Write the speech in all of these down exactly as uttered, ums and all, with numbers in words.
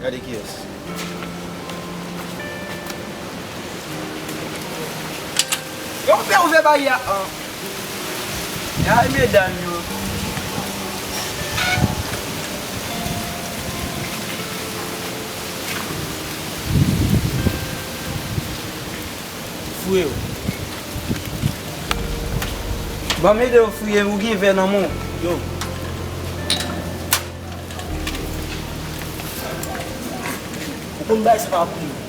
Gade kiyès. Yo, ouvè, ouvè baryè a. Ay, medam yo. Fouye yo. Ban m ede w fouye, ou gen vè nan men w. Yo. Ou konn bagay sa pa pou nou.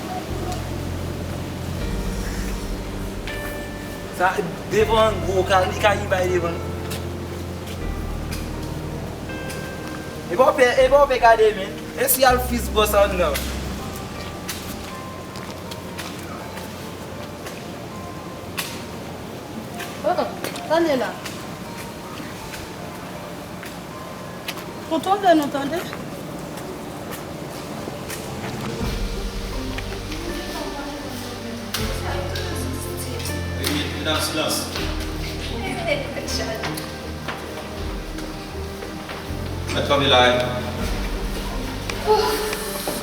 Sa devan gwo ka, li ka gen bagay devan. E pa w pè, e pa w pè gade men. E si al fis bò sa nan. Oh, tande la. Kontwole nou tande. Medam, silans. Mèt kanpe la, wi.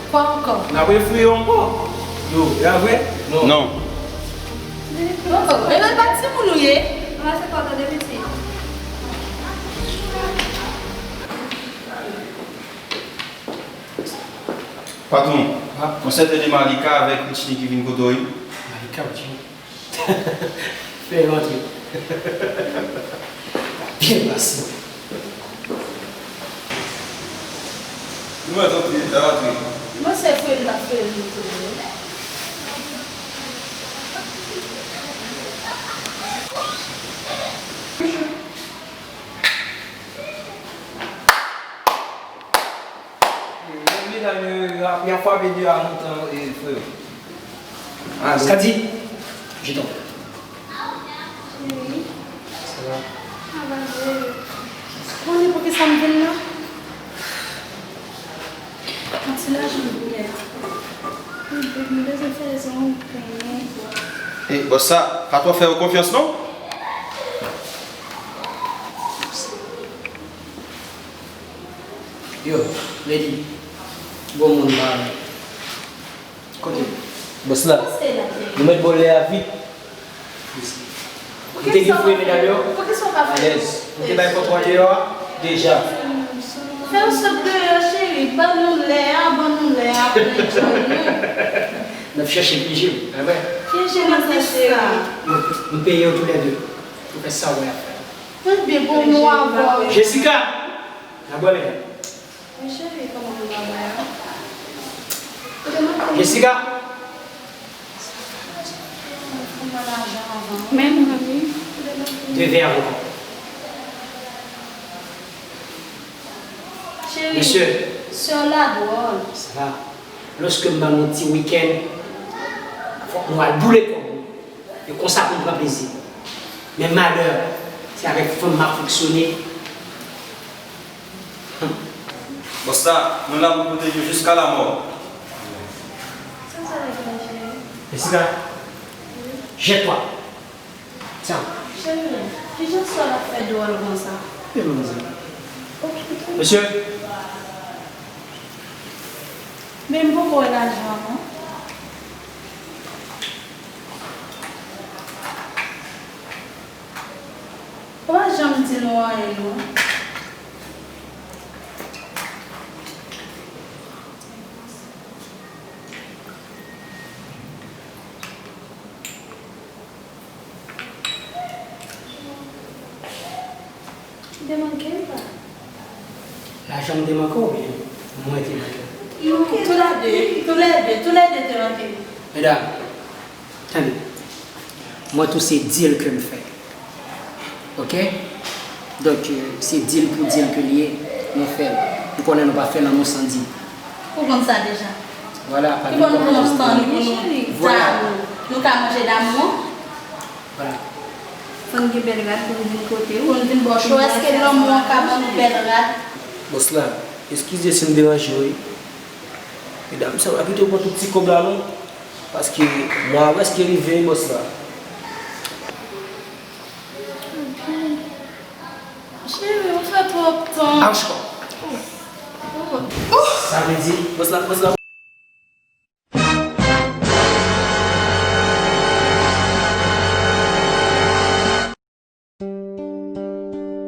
Kwa ankò? N ap refouye ankò. Yo, e a vre? Non. Non. Oh, oh, e pa timoun ou ye? Mwen se pòtò de pitit. Patwon, yon sèten de Malika avèk Richney ki vin kote w, wi. Malika, Richney. Fè yo antre. Byen pase. Nou mèt antre, n a antre. Mwen se fre m t ap fre m tou. Medam yo, y a, y a frape deyò a lontan, e, frè. Alo. Skadi, je t'en prie. Cheri. Sa va? Sa va, bebe. Konnen poukisa m vin la? Yon ti lajan m vle. Bebe, m bezwen fè zong, penyen. E, bòs sa, pa twò fè yo konfyans, non? Yo, Lady, bon moun pa. Kote? Bòs la. Nou mèt bò lè a vit. Ou te gen fouye medam yo? Alèz. Ou te bay kontwa deyò a? Deja. Fè yon sot deyò, cheri. Ban nou lè a, ban nou lè a pou nou enjoy nou. N ap chèche pyeje w. Pyeje nan sa, cheri. Nou peye yo toulède. Ou fè sa w wè a fè. Mwen byen bon nou avè w. Jessica! N a bwè medam. Men cheri, kòman nou va bwè a? Jessica! Mwen fè mwen lajan avan. Men mwen wi. De vè ankò. Cheri, mesye, sè w la dwòl. Sa va. Lòske m ba nou ti wikenn, fòk nou al boule kò nou. E konsa pou m pran plezi. Men malè, se avèk fanm m ap fonksyone. Bòs la, nou la pou pwoteje w jiska lamò. Sa sa vle di, cheri? Jessica, jette-toi. Tiens. Cheri, kijan sè w la fè dwòl konsa? Mesye. Men m poko wè lajan an, non. Ou pa janm di nou anyen, non. Ou te manke m pa? Lajan m te manke w oubyen mwen te manke w? Nou toulède, toulède, toulède te manke. Medam, tande. Mwen tou se deal ke m fè. Oke? Donk, euh, se deal pou deal ke l ye, nou fè l. Nou konnen nou pa fè lanmou san deal. Ou konn sa deja. Vwala, pa gen pwoblèm. Ki bò nou pran tan pou nou damou? Nou ka manje damou an? Vwala. Fò n gen bèl rad pou n vin kote w. Pou n vin ba w cho. Èske lanmou an ka ban nou bèl rad? Bòs la, eskize si m deranje w, wi. Medam, sa va pito pran tout ti kòb la, non? Paske mwa a prèske rive, bòs la. Cheri, ou fè twòp tan. Sa vle di, bòs la, bòs la.